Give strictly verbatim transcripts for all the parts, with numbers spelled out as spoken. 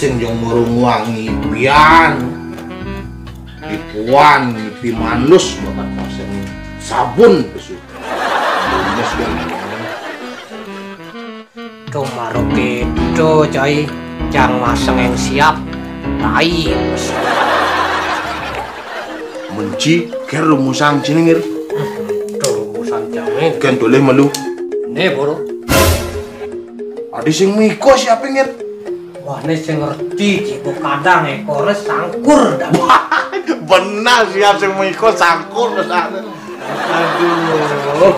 Sing jong murung wangi pian. Ipuan, ipi manus bakat pasang sabun besu. Lemes dong. Tuh maru pitu, coy. Cang masang yang siap. Tai. Menci, ker rumusan sini, ngir. Tuh rumusan cang, eh. Kan boleh malu. Nih, buru. Adi sing miko siapa, ngir? Wah, ini sing ngerti, Cibuk kadang ekore sangkur dah. Benar, siap sing miko sangkur dah sana. Aduh,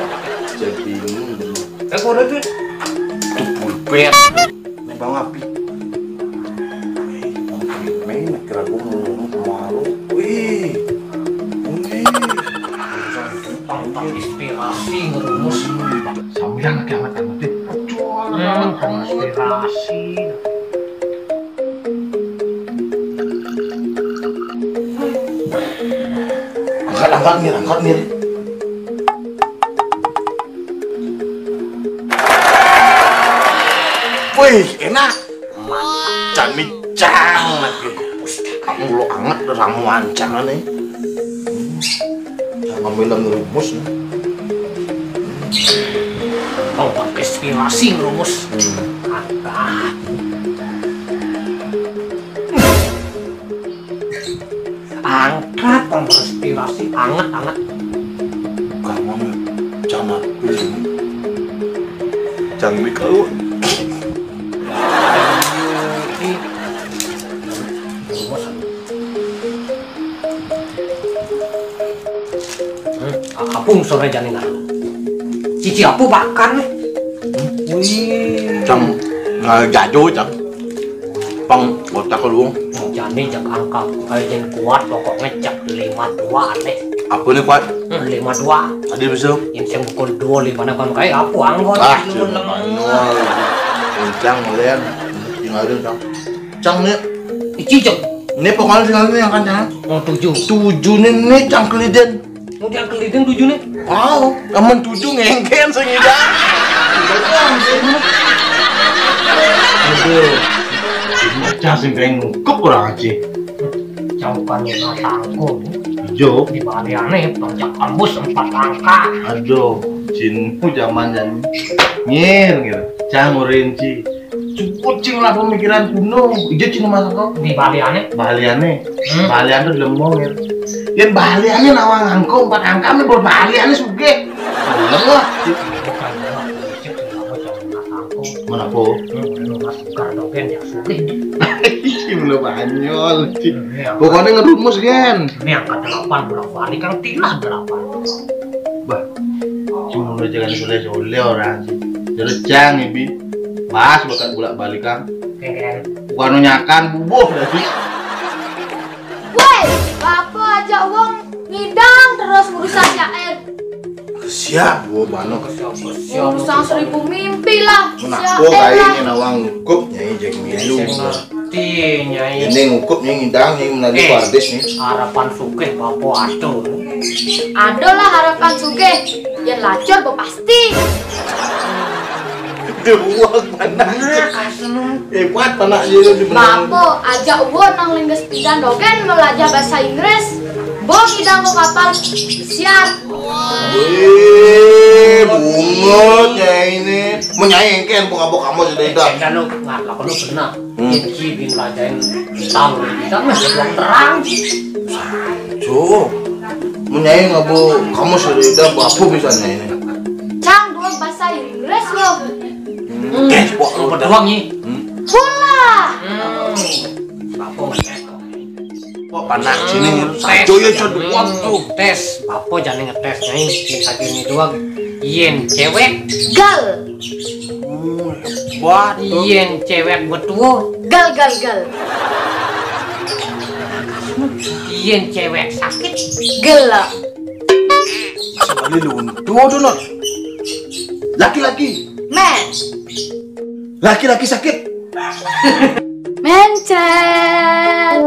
jadi bingung. Eh, kok ada tuh? Tuh pulpen. Ini bang api. Main kira gua mau ngomong kemaru. Wih. Wih. Tentang inspirasi ngerumus. Sambilan lagi anget-anget deh. Bocor. Hmm, inspirasi. Angkat, angkat, Mir, angkat, Mir. Wih, enak. Macan micang lagi. Kamu lo anget ramuan jangan nih. Jangan bilang rumus nih. Kau pakai inspirasi rumus. Hmm. Angkat. Angkat, Bang, respirasi anget, anget. Kamu jangan pilih. Jangan mikau. Hmm, apung sore jani ngalu. Cici apu makan nih. Wih. Cang, nggak jajo, Cang. Pang, otak lu. Jani jak angka, kayak jen kuat, pokoknya jak lima dua deh. Apa nih, kuat? Hmm, lima dua. Tadi bisa. Yang saya pukul dua lima, kan kayak apa, anggot. Ah, cuma manual. Kencang, kalian. Tinggalin, Cang. Cang, nih. Ici, Cang. Ini pokoknya tinggalin yang kan, Cang. Oh, tujuh. Tujuh nih, nih, Cang, keliden. Mau diangkel diding tujuh nih. Wow, aman tujuh ngengken sing ida. Aduh. Ini aja sing pengen ngukup orang aja. Jauh kan ya tangkung. Ijo. Di bali aneh, pajak tembus empat angka. Aduh, cinmu zaman dan ngir ngir. Cang urin ci. Cukup cing lah pemikiran kuno. Ijo cing masak kok. Di baliane. Baliane. Hmm. Balian tuh lembong ya. Yang baliane nawang angko empat angka nih buat baliane suge. Lembong lah. Bukan, bukan. Cek, kenapa jangan angko? Mana po? Hmm, lu mas bukan dogen ya suge. Ini belum banyol. Iya. Pokoknya ngerumus gen. Ini angka delapan, berapa kali kan tilah delapan. Bah, cuma lu jangan boleh oleh orang. Jadi cang ibi. Mas bakat bulak balik kan. Bukan nyakan bubuh tadi. Woi, bapak aja uang ngidang terus urusan Yaen. Siap, gua bano. Urusan seribu mimpi lah. Menako kayaknya nawang ngukup nyai jeng milu. Ti, Nyai. Ini ngukup nih ngidang nih melalui eh, kardus nih. Harapan sugih bapo ado. Ado lah harapan sugih. Yang lacur bo pasti. Dua mana? Nah, kasno. Hebat anak dia di benar. Bapo, ajak uwo nang linggas pidan dogen melajah bahasa Inggris. Bo ngidang ko kapal siar. Wih, bungut nyai ini. Menyai engken buka-buka kamu sudah dah. Engken lu ngap laku lu benar. Hmm. Yen ki bin rajain tang, kita mah terang. Jo, menyai ngabo kamu sudah dah bapu bisa nyai ini. Cang dua bahasa Inggris lo. Hmm. Oke, buat lu doang nih. Hmm. Bola. Hmm. Bapu ngecek. Wah, panak sini. Sajo ya, cok, tes. Tes, apa jane ngetes, Nyai? Sing sajo ini doang. Yen cewek. Gal. Hmm, hebat. Yen cewek betuo. Gal, gal, gal. Yen cewek sakit. Gelo. Masih balik lu. Tuo, tuo, no. Laki-laki. Men. Laki-laki sakit. Mencret.